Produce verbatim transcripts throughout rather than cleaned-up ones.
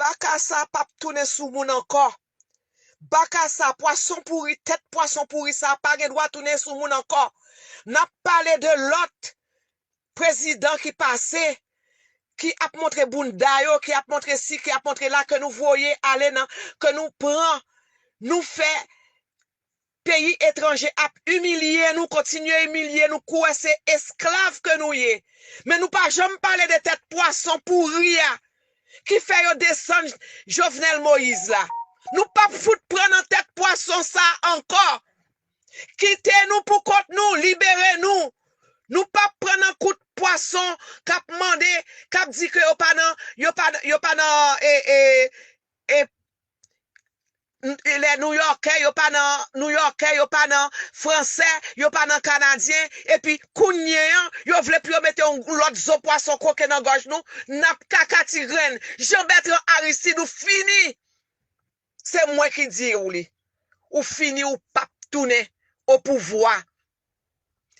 Baka sa p ap tounen sou moun ankò. Baka sa, pwason pouri, tèt pwason pouri sa pa gen dwa tounen sou moun ankò. N ap pale de lòt prezidan ki pase, ki ap montre bounda yo, ki ap montre si, ki ap montre la, ke nou voye ale nan, ke nou pran, nou fè peyi etranje ap imilye nou, kontinye imilye nou, kwè se esklav ke nou ye. Men nou pa janm pale de tèt pwason pouri a ki fè yo desann Jovenel Moïse la. Nou p ap fout pran nan tèt pwason sa ankò. Kite nou pou kont nou, libere nou. Nou p ap pran nan kout pwason k ap mande, k ap di ke yo pa nan, yo pa, yo pa nan, e, e, e, lè Nouyòkè, yo pa nan Nouyòkè, yo pa nan Fransè, yo pa nan Kanadyen, epi kounye an, yo vle pou yo mete yon lòt zo pwason koke nan gòj nou, n ap kaka ti grenn. Jean Bertrand Aristide, ou fini! Se mwen ki di w li. Ou fini, ou p ap tounen o pouvwa.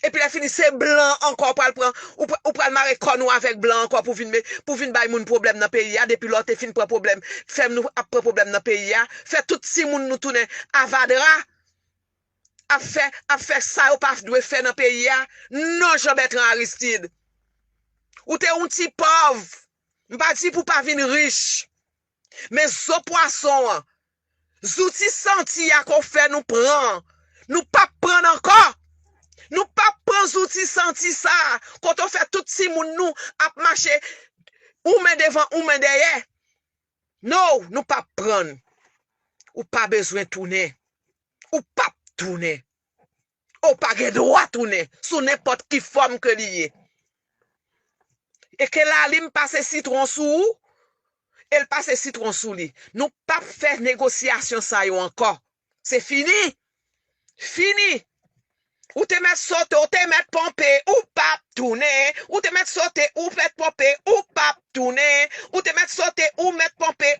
Epi lè fini, se blan ankò ou pral pran, ou pra-, ou pral mare kò nou avèk blan ankò pou vin, pou vin bay moun pwoblèm nan peyi a, depi lè w te fin pran pwoblèm, fè nou ap pran pwoblèm nan peyi a, fè tout timoun nou tounen avadra, ap fè, ap fè sa yo pa dwe fè nan peyi a. Non, Jean Bertrand Aristide. Ou te yon ti pòv. M pa di pou w pa vin rich. Men zo pwason an, zouti santi a ke w fè nou pran an, nou p ap pran l ankò. Nou p ap pran zouti santi sa a, kote w fè tout timoun nou ap mache, yon men devan, yon men dèyè. No, nou p ap pran l. Ou pa bezwen tounen. Ou p ap tounen. Ou pa gen dwa tounen sou nenpòt ki fòm ke li ye. E ke lalim pase sitwon sou ou, e l pase sitwon sou li. Nou p ap fè negosyasyon sa yo ankò. Se fini. Fini. Ou te mèt sote, ou te mèt ponpe, ou p ap tounen. Ou te mèt sote, ou mèt ponpe, ou p ap tounen. Ou te mèt sote, ou mèt ponpe,